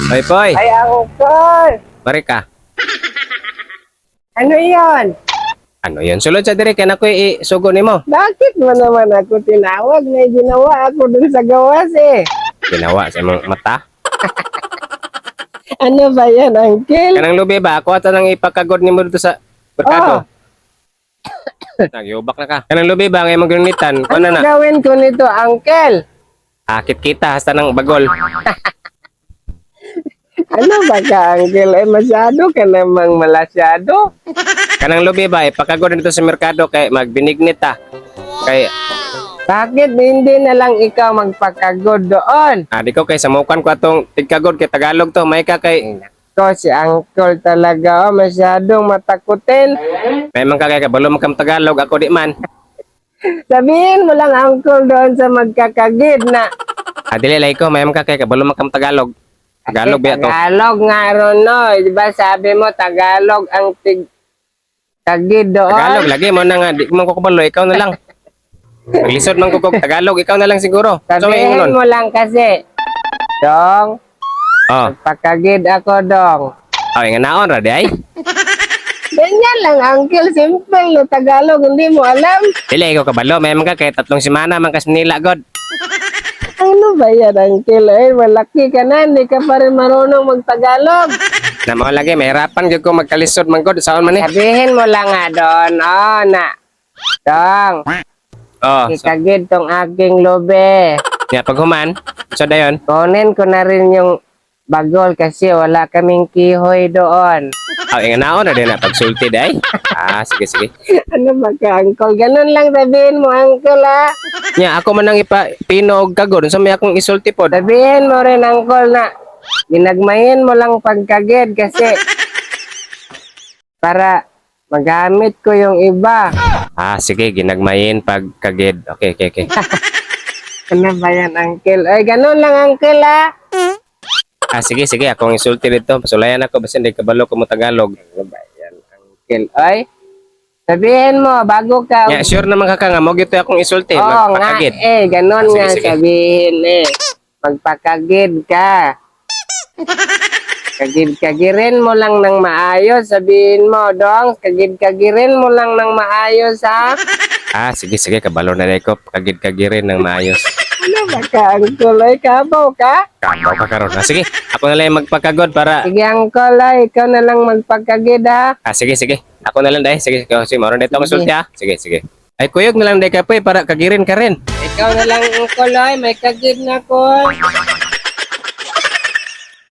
Hoy, Poy. Ay, Uncle! Mari ka. Ano yon? Ano yun? Sulod sa dire kay nakoy isugo nimo. Bakit mo naman ako tinawag? May ginawa ako dun sa gawas eh. Ginawa sa imong mata. Ano ba yan, Uncle? Kanang lubi ba ako ato nang ipakagod nimo dito sa merkado. Oh. Nagyubak na ka. Kanang lubi ba nga imong gunitan? Kuan na Ano na. gawin ko nito, Uncle? Akit kita hasta ng bagol. Ano ba ka, Uncle? Eh, masyado ka namang malasyado. Kanang lubi ba ipakagod dito sa merkado kay magbinignit ta. Kay Bakit hindi na lang ikaw magpakagod doon? ah, di ko kay samukan ko atong tigkagod kay Tagalog to. May ka kay Ko si Uncle talaga, oh, masyadong matakutin. May man ka kay kabalo man kam Tagalog, ako di man. Sabihin mo lang, Uncle, doon sa magkakagid na Ah, dili lay ko, may man ka kay kabalo man kam Tagalog. Tagalog ba to? Tagalog nga ron, no? Di ba sabi mo, Tagalog ang tig kagid doon? Tagalog lagi mo na nga di mo ko kabalo, ikaw na lang. Maglisod man ko kog Tagalog, ikaw na lang siguro. So may Sabihin ingnon. mo lang kasi, "Dong, Oh, pagkagid ako, Dong." oh inganaon ra di ay. Ganyan lang, Uncle. Simple na Tagalog. Hindi mo alam. Dili ikaw kabalo, may man ka kay 3 semana man ka sa Manila god. Ano ba yan, Uncle? Ay, malaki ka na. Hindi ka pa rin marunong magtagalog. Na mao lagi mahirapan gyud ko magkalisod man god saon man ni. Sabihin mo lang nga doon, oh, na, "Dong, Oh, so, ikagid tong aking lobe. Nya paghuman, so dayon. Kunin ko na rin yung bagol kasi wala kaming kihoy doon." Oh, inganaon ra di na pagsulti di ay. Ah, sige sige. Ano ba ka, Uncle? Ganun lang sabihin mo, Uncle, ha? Nya ako man ang ipa pino og kagod, unsa may akong isulti pod? Sabihin mo rin, Uncle, na ginagmayin mo lang pagkagid kasi para magamit ko yung iba. Ah, sige, ginagmayin pag kagid. Okay. Ano ba yan, Uncle? Ay, ganun lang, Uncle, ha? Ah, sige, sige, akong isulti dito. Pasulayan ako basta hindi kabalo ko mo Tagalog. Ano ba yan, Uncle? Ay, sabihin mo, bago ka. Nya, sure naman ka ka nga mo gito akong isulti, Oo nga, magpakagid. eh, ganun Ah, sige, nga sige. sabihin eh. Magpakagid ka. Kagid-kagirin mo lang ng maayos, sabihin mo, "Dong, kagid-kagirin mo lang ng maayos, ha?" Ah, sige, sige, kabalo na ko. Kagid-kagirin ng maayos. Ano ba ka, Uncle? Ay, kabaw ka? Kabaw ka karon. Ah, sige, ako na lang yung magpakagod para. Sige, Uncle, ay, ikaw na lang magpakagid, ha? Ah, sige, sige. Ako na lang dahil. Sige, sige, sige. Maroon dito akong sulti, ah. Sige, sige. Ay, kuyog na lang dahil ka po, eh, para kagirin ka rin. Ikaw na lang, Uncle, ay, may kagid na ko.